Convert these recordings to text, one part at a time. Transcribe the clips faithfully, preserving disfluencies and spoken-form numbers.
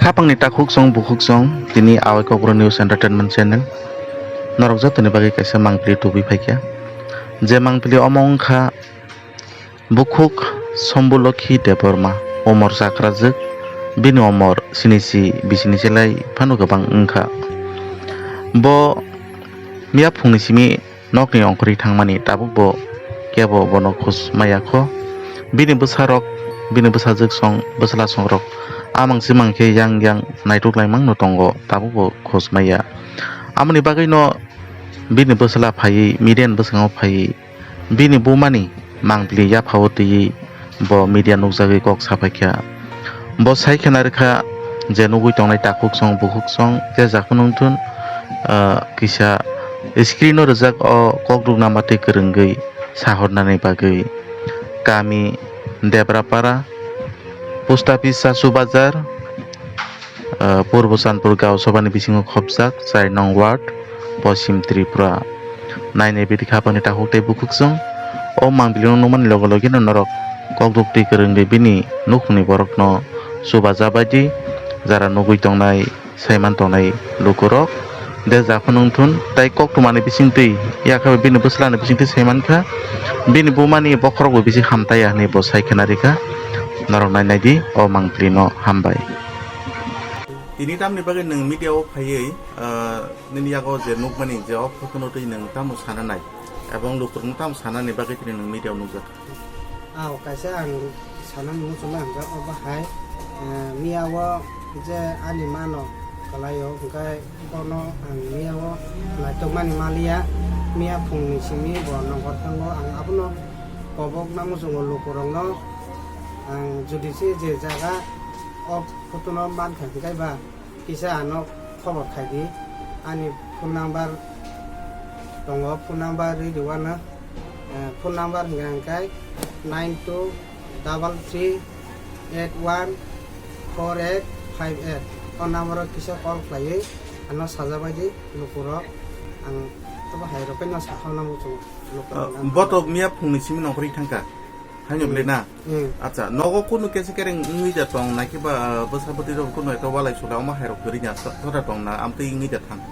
Khapangni takhuk song bukhuk song tini Awai Kokborok News Entertainment Channel. Norok jotoni bagwi kaisa mangpili tubui phaikha. Je mangpili omo wngkha bukhuk Sombulokhi Debbarma, omor chakrajwk, bini omor sinisi bisinisi lai phano kwbang wngkha. Bo miya phungni simi nokni ongkhorwi thangmani tabukbo kebo bono khus maya kho. Bini bwsarok, bini bwsajwk song, bwsla songrok amang simang khe yang yang naituk laimangno tongo, tabukbo khus maya. Amoni bagwino bini bwsla phaiwi, media ni bwskango phaiwi, bini bumani mangpili yaphao twiwi bo media nukjagwi kok saphaikha. Bo sai khena rwkha je nugwi tongnai takhuk song bukhuk song je jakhung wngthun, ah, kisa screen o rijak o kok rwkna matwi kwrwngwi sahornani bagwi. Kami Debrapara, Post Office Chasu Bazar, ah, Purbo Chandpur Gaon Sabha ni bisingo khopjak char nong ward, Poschim Tripura. Nainai bidi khapangni takhuk tei bukhuk chwng o mangpili no nukmani loge loge no norok kok duk twi kwrwngwi bini nukhungni borokno chubajabaidi jara nugwi tongnai, saiman tongnai lukurok. De japhano wngthun tei koktwmani bisingtwi yakhabai bini bwslani bisingtwi saimankha, bini bumani bokhorokbo bisi hamtaiya hwnwi bo sai khena rikha. Norok nainai di o mangpili no, hambai. Tini tamni bagwi nwng media o phaiwi, ah, nini yago je nukmani je o photo no twi nwng tamo sana nai, ebong lukurokno tamo sanani bagwi tini nwng media o nukjak? Ao kaisa ang sanani muchungma hamjak, obo hai, eh, miya o je ani mano kwlai o, hwnkhe bono ang miya o naitokmani maliya. Miya phungni simi bo nongkhor thango, ang abono kobokna muchungo lukurokno. Ang jodi se je jaga o photo no mankha hwnkhe ba kisa ano khobor khai di. Ani phone number tongo, phone number ri rwano. Eh, phone number hwnkha hwnkhe nine two double three eight one four eight five eight. O number o kisa call khlaiwi ano sajabai di lukurok. Ang tobo hai rokhe no sakhao nang muchungo lukurok. Ah, botok miya phungni simi nongkhorwi thangkha. Haino bwle na? Hmm. Acha, nogo kunu kesa kereng wngwi da tong, naikhe ba, ah, bwsa bwtwi rok kunu ekta walai sula omo hai rok kwrwi nya, so-, sora tong na, amtwi wngwi da thang.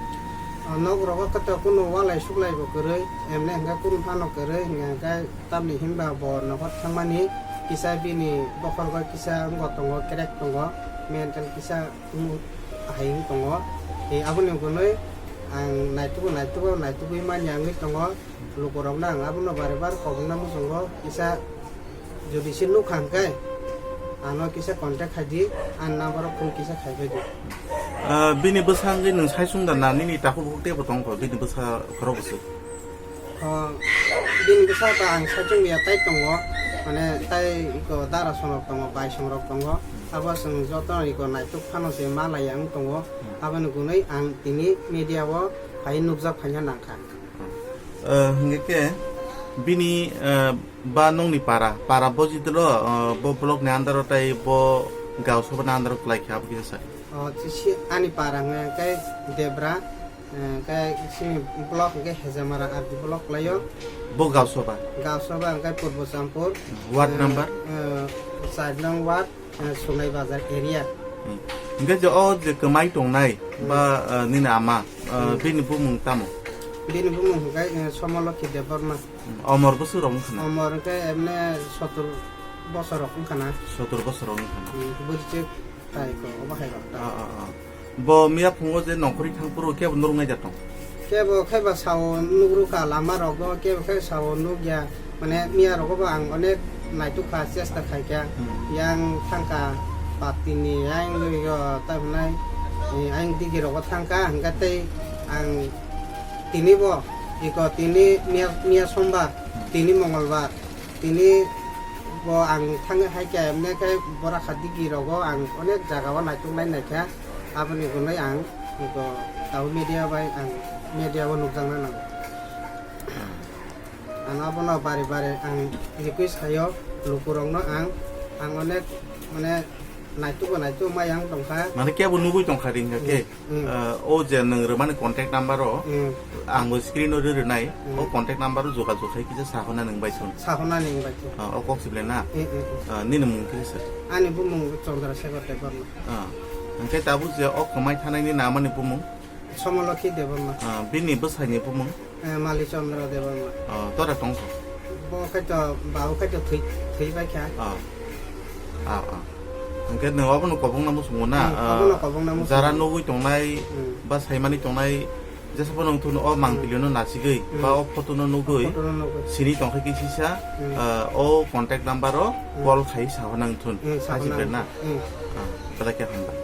Ah, nok rogo kata kunu walai suklai bo kwrwi, emne hwnkhe kunu phano kwrwi, hwnkhe tamni hinba bo nohor thangmani kisa bini bokhorgo kisa wngbo tongo, crack tongo, mental kisa wng-, hai wng tongo. E, aboni ugwnwi ang naitugo, naitugo, naitugwi manya wngwi tongo. Lukurokno ang abono bare bar kobokna muchungo, kisa jodi se nukha hwnkhe ano kisa contact khai di, ani number o phone kisa khai bai di. Ah, bini bwsa wngwi nwng saichung da na nini takhuk bukhuk teibo tong kho, bini bwsa khorok bwswk? Oh, bini bwsa ta ang saichung ya tai tongo, mane tai iko dara songrok tongo, bai songrok tongo, abo chwng joto iko naituk phano se ma laiya wng tongo, aboni gunui ang tini media o phai nukjak phaina nangkha. Eh, hingke ke bini, eh, ba nongni para, para bojidilo, eh, bo block ni under o tai bo gausaba ni under o kwlai kha, abo kisa sai. O, chisi ani para hwnka khe Debra, eh, khe sini block hwnkhe Hejamara R D block kwlaio. Bo gausaba? Gausaba hwnkhe Purbo Champur. Ward eh, number? Eh, char nong ward. Eh, Sunai Bazar area. Hmm. Hingke je o je kwmai tongnai Hmm. ba, eh, nini ama, eh, Hmm. bini bumung tamo? Bini bumung hwnkhe, eh, Somolokhi Debbarma. Hmm. Omor bwswk rok wngkha na? Omor hwnkhe emne sotur bosor rok wngkha na. Sotur bosor rok wngkha na? Hmm, bwrwi chwk tai ko, obo hai rok ta. Ah, ah, ah. Bo miya phungo je nongkhorwi thang phuru kebo nurung naijak tong? Kebo khe ba sao nugrukha lama rogo, kebo khe sao nukya. Mane miya rogo bo ang onek naitukha, chesta khaikha. Hmm. Yang thangkha patini, yang yo, ta hwnai, eh, yang digi rogo thangkha, hwnkhe tei ang tini bo, iko tini miya, miya sombar, tini mongolbar. Tini bo ang thangwi hai khe, emne khe bora kha digi rogo ang onek jaga o naituk nai naikha, aboni gunui ang iko tabo media bai ang media o nukjakna nango. Ang abono bari bari ang request khaio lukurokno ang, ang onek mane naituk bo naituk ma yang tongkha. Mane kebo nugui tongkha ring khe. Hmm. Hmm. Ah, o je nwng rwmani contact number o, Hmm. ang bo screen o rwi rwnai, Hmm. o contact number o jogajog khai kisa sahona nwng bai thun. Sahona nwng bai thun. Ah, o kok sible na? Hmm, hmm, hmm. Ah, nini mung kisa sir? Ani bumung Chandra Sekhar Debbarma. Ah. Hwnkhe tabuk je o kwmai thanai ni namani bumung? Somalokhi Debbarma. Ah, bini bwsai ni bumung? Eh, Mali Chandra Debbarma. Oh, tora tong kho? Bo khaito, bau khaito thwi, thwi bai kha. Ah. Ah, ah. Hwnkhe nwng obono kobong namo sungo na? Hmm, ah, obono kobong namo jara sungo. Nugwi tongnai, hmm, ba saimani tongnai, jesa phano wngthun o mang, hmm, pilio no nasigwi, hmm, ba o photo no nugwi, photo no nugwi, sini tongkhe khe sisa, hmm, ah, o contact number o, hmm, call khai saho nang thun. Hmm, saho nang thun. Hajik na? Hmm. Ah, belai khe hambai.